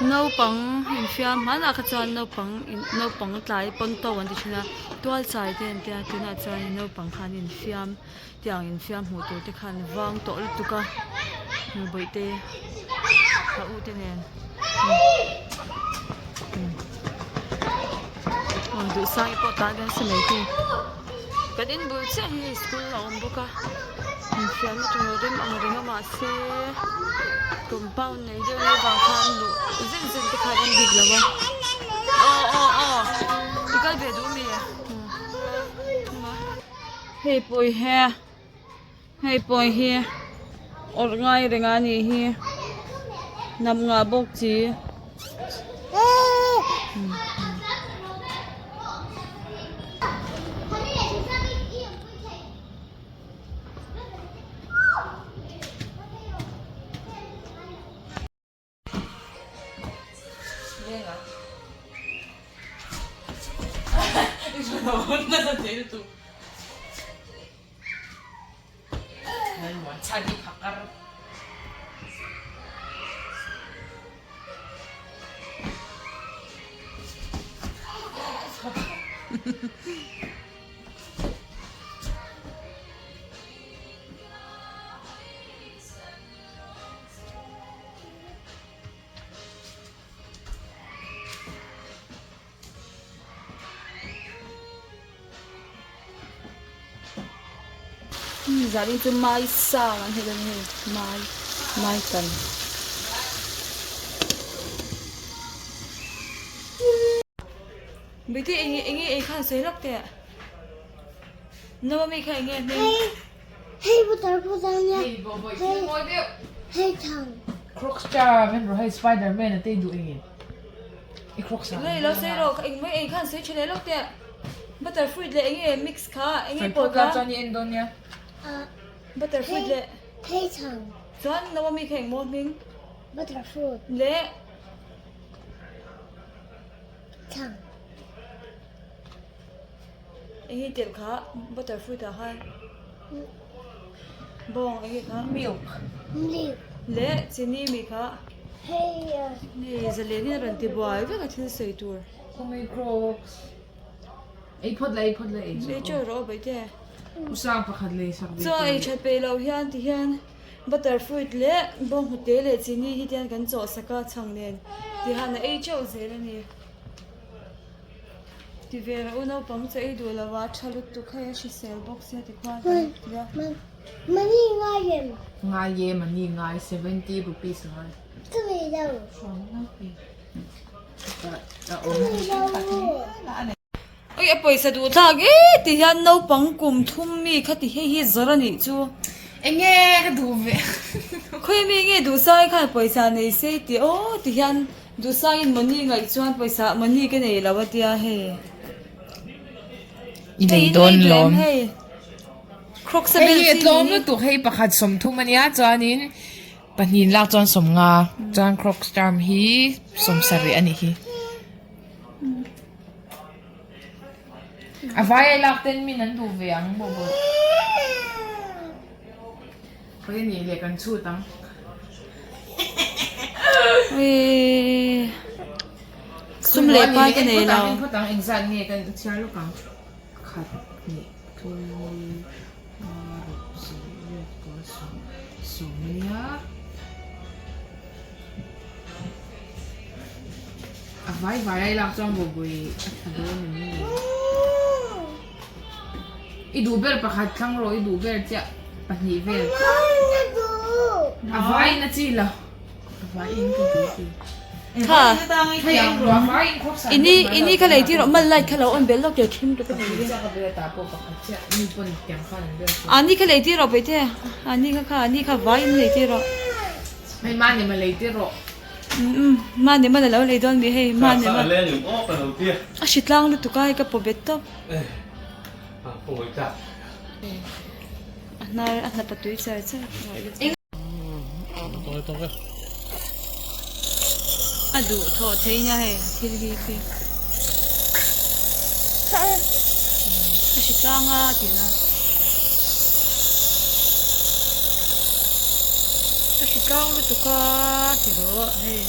Naupang infiam hmanah kha chuan naupang in naupang tlai pawn to an ti thin a tual chai te an tia tunah chuan naupang khan infiam tiang infiam hmuh tur te khan vang tawh lutuk a bawihte a u te nen aw duhsang pawh tan hian se mai thei kan in bul chiah hi hei school a awm bawk a infiamna tur rem ang reng a mahse compound nei deuh mai vang khan luh zen zen te khan en bik lo a aw aw aw i kal ve duh ami. Hei pawh hi hei pawh hi awrh ngai reng a nih hi hnam ngah bawk chi. Zanin chu mai sang an hei dawn hei mai mai kan. Beti enge enge ei khan sawi lawk teh. Naomi kha enge hming. Hei butter butter nia. Hei bo bo thil mawi deuh. Hei thang. Crocs cha men ro hei Spider Man a te duh engin. I crocs a. Lei lo sei ro eng mai ei khan sei thele lok te. Butter fruit le enge mix kha enge pawh kha. Chuan i en dawn nia. Butter fruit le. Hei thang. Chuan Naomi kha eng maw hming. Butter fruit. Le. Thang. Eng hi telh kha butter fruit ah khan bawng eng hi kha milk milk leh chini mi kha hei hei zalen in a rawn ti buai vek a thil sawi tur khawngaih crocs ei phawt la ei phawt la ei ei teuh rawh aw baihte usang pakhat lei sak ve chaw ei that peih loh hian ti hian butter fruit leh bawnghnute leh chini hi tian kan chawh sak a chhang nen ti hian a ei teuh zel a ni. Ti ve rawh u naupang chu ei duh lo a tha lutuk hei a hrisel bawk sia ti khuan kan ti a. Money ngai em? Ngai e money ngai 70 rupees ngai. Ka nei lo. A awm. Oi a pawisa duh thlak e ti hian naupang kum thum mi kha ti hei hi zawrh a nih chu. Enge ka duh ve. Khawi mi nge duh sai khan pawisa nei se ti aw ti hian Duhsangin money ngaih chuan pawisa money ka nei lo a tia hei. I nei dawn lawm. Hei Crocs a bel Hei hi tlawm lutuk hei pakhat 30 ania chuanin pahnih lak chuan 50 chuan Crocs term hi 70 anih hi. A vai ai lak ten min an duh ve ang bawk bawk. Khawi nih leh kan chhut ang. Sum leh pai ka nei lo. Phawt ang engzat nge kan chhiar lawk ang. Khat hnih thum nga ruk sawm riat kua sawm sawm ania. A vai vai ai lak chuan bawbui a tha dawn em ni. I duh ber pakhat thlang rawh i duh ber chiah pahnih vel. A vaiin a chi lo. A vaiin ka duh ti. Kha. Hei eng rawh a vaiin khawp san. Ini ini kha lei ti rawh mal light kha lo on bel lawk tir thim tuk a ni. Chiah ka bel ta pawh pakhat chiah mi pawn tiang khan an bel. Ani kha lei ti rawh peih te. Ani kha kha ani kha vaiin lei ti rawh. Hei mani ma lei ti rawh. Mani man a lo lei dawn mi hei mani man. A hritlang lutuk a hei ka paw bet tawp. A hnar a hnap a tui char char a duh thawh thei nia hei thil hi khi a hritlang a tihna a hritlang lutuk a ti rawh hei.